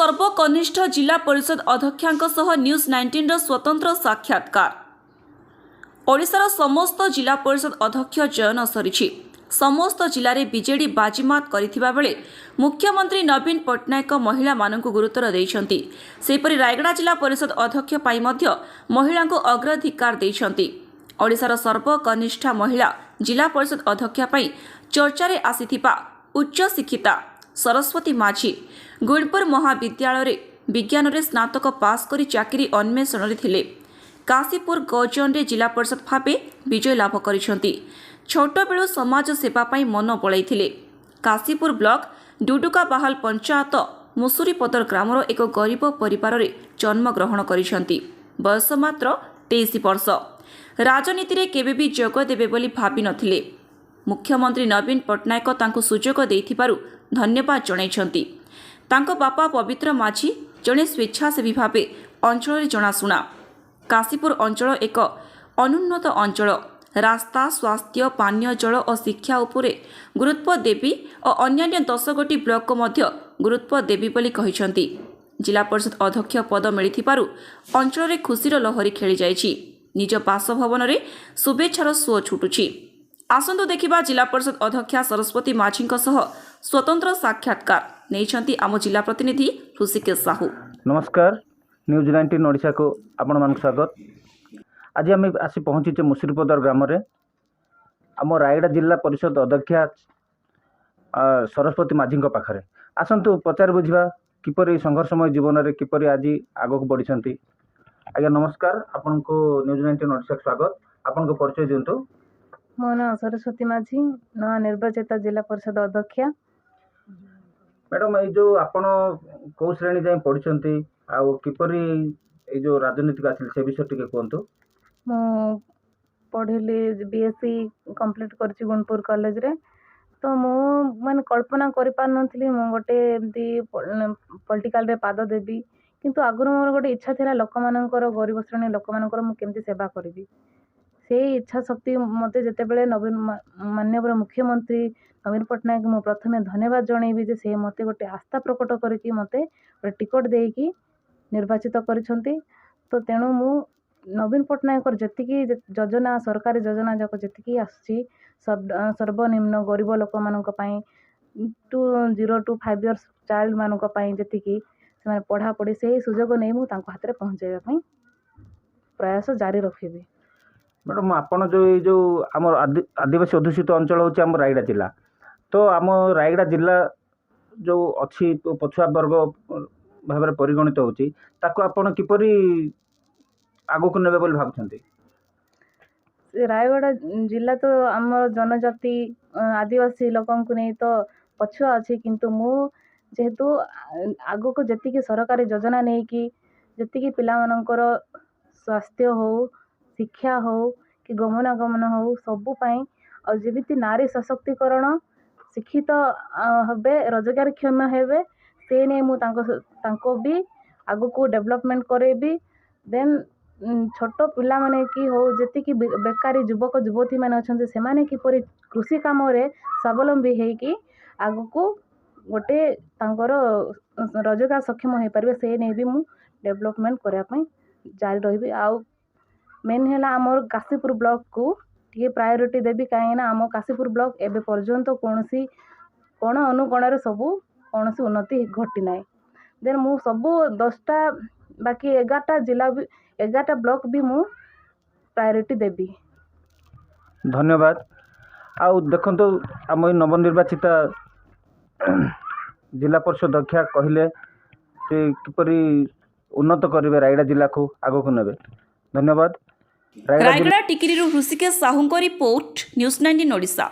ସର୍ବକନିଷ୍ଠ ଜିଲ୍ଲା ପରିଷଦ ଅଧ୍ୟକ୍ଷାଙ୍କ ସହ ନ୍ୟୁଜ୍ 19ର ସ୍ୱତନ୍ତ୍ର ସାକ୍ଷାତକାର। ଓଡ଼ିଶାର ସମସ୍ତ ଜିଲ୍ଲା ପରିଷଦ ଅଧ୍ୟକ୍ଷ ଚୟନ ସରିଛି। ସମସ୍ତ ଜିଲ୍ଲାରେ ବିଜେଡି ବାଜିମାତ କରିଥିବା ବେଳେ ମୁଖ୍ୟମନ୍ତ୍ରୀ ନବୀନ ପଟ୍ଟନାୟକ ମହିଳାମାନଙ୍କୁ ଗୁରୁତ୍ୱ ଦେଇଛନ୍ତି। ସେହିପରି ରାୟଗଡ଼ା ଜିଲ୍ଲା ପରିଷଦ ଅଧ୍ୟକ୍ଷ ପାଇଁ ମଧ୍ୟ ମହିଳାଙ୍କୁ ଅଗ୍ରାଧିକାର ଦେଇଛନ୍ତି। ଓଡ଼ିଶାର ସର୍ବକନିଷ୍ଠା ମହିଳା ଜିଲ୍ଲା ପରିଷଦ ଅଧ୍ୟକ୍ଷା ପାଇଁ ଚର୍ଚ୍ଚାରେ ଆସିଥିବା ଉଚ୍ଚଶିକ୍ଷିତା ସରସ୍ୱତୀ ମାଝୀ ଗୁଣପୁର ମହାବିଦ୍ୟାଳୟରେ ବିଜ୍ଞାନରେ ସ୍ନାତକ ପାସ୍ କରି ଚାକିରି ଅନ୍ୱେଷଣରେ ଥିଲେ। କାଶୀପୁର ଗଜନରେ ଜିଲ୍ଲା ପରିଷଦ ଭାବେ ବିଜୟ ଲାଭ କରିଛନ୍ତି। ଛୋଟବେଳୁ ସମାଜ ସେବା ପାଇଁ ମନ ବଳାଇଥିଲେ। କାଶୀପୁର ବ୍ଲକ ଡୁଡୁକାବାହାଲ ପଞ୍ଚାୟତ ମୁସୁରିପଦର ଗ୍ରାମର ଏକ ଗରିବ ପରିବାରରେ ଜନ୍ମଗ୍ରହଣ କରିଛନ୍ତି। ବୟସ ମାତ୍ର 23 ବର୍ଷ। ରାଜନୀତିରେ କେବେ ବି ଯୋଗ ଦେବେ ବୋଲି ଭାବିନଥିଲେ। ମୁଖ୍ୟମନ୍ତ୍ରୀ ନବୀନ ପଟ୍ଟନାୟକ ତାଙ୍କୁ ସୁଯୋଗ ଦେଇଥିବାରୁ ଧନ୍ୟବାଦ ଜଣାଇଛନ୍ତି। ତାଙ୍କ ବାପା ପବିତ୍ର ମାଝୀ ଜଣେ ସ୍ୱେଚ୍ଛାସେବୀ ଭାବେ ଅଞ୍ଚଳରେ ଜଣାଶୁଣା। କାଶୀପୁର ଅଞ୍ଚଳ ଏକ ଅନୁନ୍ନତ ଅଞ୍ଚଳ। ରାସ୍ତା, ସ୍ୱାସ୍ଥ୍ୟ, ପାନୀୟ ଜଳ ଓ ଶିକ୍ଷା ଉପରେ ଗୁରୁତ୍ୱ ଦେବି ଓ ଅନ୍ୟାନ୍ୟ 10 ଗୋଟି ବ୍ଲକକୁ ମଧ୍ୟ ଗୁରୁତ୍ୱ ଦେବି ବୋଲି କହିଛନ୍ତି। ଜିଲ୍ଲା ପରିଷଦ ଅଧ୍ୟକ୍ଷ ପଦ ମିଳିଥିବାରୁ ଅଞ୍ଚଳରେ ଖୁସିର ଲହରୀ ଖେଳିଯାଇଛି। ନିଜ ବାସଭବନରେ ଶୁଭେଚ୍ଛାର ସୁଅ ଛୁଟୁଛି। ଆସନ୍ତୁ ଦେଖିବା ଜିଲ୍ଲା ପରିଷଦ ଅଧ୍ୟକ୍ଷା ସରସ୍ୱତୀ ମାଝୀଙ୍କ ସହ ସ୍ୱତନ୍ତ୍ର ସାକ୍ଷାତକାର ନେଇଛନ୍ତି ଆମ ଜିଲ୍ଲା ପ୍ରତିନିଧି ହୃଷିକେଶ ସାହୁ। ନମସ୍କାର, ନ୍ୟୁଜ୍ 19 ଓଡ଼ିଶାକୁ ଆପଣମାନଙ୍କୁ ସ୍ୱାଗତ। ଆଜି ଆମେ ଆସି ପହଞ୍ଚିଛେ ମୁସିରିପଦର ଗ୍ରାମରେ, ଆମ ରାୟଗଡ଼ା ଜିଲ୍ଲା ପରିଷଦ ଅଧ୍ୟକ୍ଷା ସରସ୍ୱତୀ ମାଝୀଙ୍କ ପାଖରେ। ଆସନ୍ତୁ ପଚାରି ବୁଝିବା, କିପରି ସଂଘର୍ଷମୟ ଜୀବନରେ କିପରି ଆଜି ଆଗକୁ ବଢ଼ିଛନ୍ତି। ଆଜ୍ଞା ନମସ୍କାର, ଆପଣଙ୍କୁ ନ୍ୟୁଜ୍ 19 ଓଡ଼ିଶାକୁ ସ୍ୱାଗତ। ଆପଣଙ୍କ ପରିଚୟ ଦିଅନ୍ତୁ। ମୋ ନାଁ ସରସ୍ୱତୀ ମାଝୀ, ନୂଆ ନିର୍ବାଚିତ ଜିଲ୍ଲା ପରିଷଦ ଅଧ୍ୟକ୍ଷା। ମ୍ୟାଡ଼ାମ୍, ଏଇ ଯେଉଁ ଆପଣ କେଉଁ ଶ୍ରେଣୀ ଯାଏଁ ପଢ଼ିଛନ୍ତି ଆଉ କିପରି ଏଇ ଯେଉଁ ରାଜନୀତିକୁ ଆସିଲେ, ସେ ବିଷୟରେ ଟିକେ କୁହନ୍ତୁ। ମୁଁ ପଢ଼ିଲି, ବିଏସ୍ସି କମ୍ପ୍ଲିଟ୍ କରିଛି ଗୁଣପୁର କଲେଜରେ। ତ ମୁଁ ମାନେ କଳ୍ପନା କରିପାରୁନଥିଲି ମୁଁ ଗୋଟେ ଏମିତି ପଲିଟିକାଲରେ ପାଦ ଦେବି। କିନ୍ତୁ ଆଗରୁ ମୋର ଗୋଟେ ଇଚ୍ଛା ଥିଲା, ଲୋକମାନଙ୍କର, ଗରିବ ଶ୍ରେଣୀ ଲୋକମାନଙ୍କର ମୁଁ କେମିତି ସେବା କରିବି। ସେଇ ଇଚ୍ଛା ଶକ୍ତି ମୋତେ ଯେତେବେଳେ ନବୀନ, ମାନ୍ୟବର ମୁଖ୍ୟମନ୍ତ୍ରୀ ନବୀନ ପଟ୍ଟନାୟକ, ମୁଁ ପ୍ରଥମେ ଧନ୍ୟବାଦ ଜଣେଇବି ଯେ ସେ ମୋତେ ଗୋଟେ ଆସ୍ଥା ପ୍ରକଟ କରିକି ମୋତେ ଗୋଟେ ଟିକଟ୍ ଦେଇକି ନିର୍ବାଚିତ କରିଛନ୍ତି। ତ ତେଣୁ ମୁଁ ନବୀନ ପଟ୍ଟନାୟକଙ୍କର ଯେତିକି ଯୋଜନା, ସରକାରୀ ଯୋଜନା ଯାକ ଯେତିକି ଆସୁଛି, ସର୍ବନିମ୍ନ ଗରିବ ଲୋକମାନଙ୍କ ପାଇଁ, to 0 to 5 years ଚାଇଲ୍ଡମାନଙ୍କ ପାଇଁ ଯେତିକି ସେମାନେ ପଢ଼ାପଢ଼ି, ସେଇ ସୁଯୋଗ ନେଇ ମୁଁ ତାଙ୍କ ହାତରେ ପହଞ୍ଚାଇବା ପାଇଁ ପ୍ରୟାସ ଜାରି ରଖିବି। ମ୍ୟାଡ଼ାମ୍, ଆପଣ ଯେଉଁ ଏଇ ଯେଉଁ ଆମର ଆଦିବାସୀ ଅଧ୍ୟୁଷିତ ଅଞ୍ଚଳ ହେଉଛି ଆମ ରାୟଗଡ଼ା ଜିଲ୍ଲା। ତ ଆମ ରାୟଗଡ଼ା ଜିଲ୍ଲା ଯେଉଁ ଅଛି, ପଛୁଆ ବର୍ଗ ଭାବରେ ପରିଗଣିତ ହେଉଛି, ତାକୁ ଆପଣ କିପରି ଆଗକୁ ନେବେ ବୋଲି ଭାବୁଛନ୍ତି? ସେ ରାୟଗଡ଼ା ଜିଲ୍ଲା ତ ଆମର ଜନଜାତି, ଆଦିବାସୀ ଲୋକଙ୍କୁ ନେଇ ତ ପଛୁଆ ଅଛି। କିନ୍ତୁ ମୁଁ ଯେହେତୁ ଆଗକୁ ଯେତିକି ସରକାରୀ ଯୋଜନା ନେଇକି ଯେତିକି ପିଲାମାନଙ୍କର ସ୍ୱାସ୍ଥ୍ୟ ହଉ, ଶିକ୍ଷା ହଉ କି ଗମନାଗମନ ହଉ, ସବୁ ପାଇଁ, ଆଉ ଯେମିତି ନାରୀ ସଶକ୍ତିକରଣ, ଶିକ୍ଷିତ ହେବେ, ରୋଜଗାରକ୍ଷମ ହେବେ, ସେ ନେଇ ମୁଁ ତାଙ୍କ ବି ଆଗକୁ ଡେଭଲପମେଣ୍ଟ କରେଇବି। ଦେନ୍ ଛୋଟ ପିଲାମାନେ କି ହଉ, ଯେତିକି ବେକାରୀ ଯୁବକ ଯୁବତୀମାନେ ଅଛନ୍ତି, ସେମାନେ କିପରି କୃଷି କାମରେ ସ୍ୱାବଲମ୍ବୀ ହେଇକି ଆଗକୁ ଗୋଟେ ତାଙ୍କର ରୋଜଗାର ସକ୍ଷମ ହେଇପାରିବେ, ସେ ନେଇ ବି ମୁଁ ଡେଭଲପମେଣ୍ଟ କରିବା ପାଇଁ ଜାରି ରହିବି। ଆଉ ମେନ୍ ହେଲା ଆମର କାଶୀପୁର ବ୍ଲକକୁ ଟିକେ ପ୍ରାୟୋରିଟି ଦେବି, କାହିଁକିନା ଆମ କାଶୀପୁର ବ୍ଲକ ଏବେ ପର୍ଯ୍ୟନ୍ତ କୌଣସି କୋଣ ଅନୁକୋଣରେ ସବୁ କୌଣସି ଉନ୍ନତି ଘଟି ନାହିଁ। ଦେନ୍ ମୁଁ ସବୁ 10ଟା, ବାକି 11ଟା ଜିଲ୍ଲା ବି, 11ଟା ବ୍ଲକ ବି ମୁଁ ପ୍ରାୟୋରିଟି ଦେବି। ଧନ୍ୟବାଦ। ଆଉ ଦେଖନ୍ତୁ, ଆମ ଏଇ ନବନିର୍ବାଚିତ ଜିଲ୍ଲା ପରିଷଦ ଅଧ୍ୟକ୍ଷା କହିଲେ ସେ କିପରି ଉନ୍ନତ କରିବେ, ରାୟଗଡ଼ା ଜିଲ୍ଲାକୁ ଆଗକୁ ନେବେ। ଧନ୍ୟବାଦ। ରାୟଗଡ଼ା ଜିଲ୍ଲା ରାୟଗଡ଼ା ଟିକିରିରୁ ହୃଷିକେଶ ସାହୁଙ୍କ ରିପୋର୍ଟ, ନ୍ୟୁଜ୍ 19 ଓଡ଼ିଶା।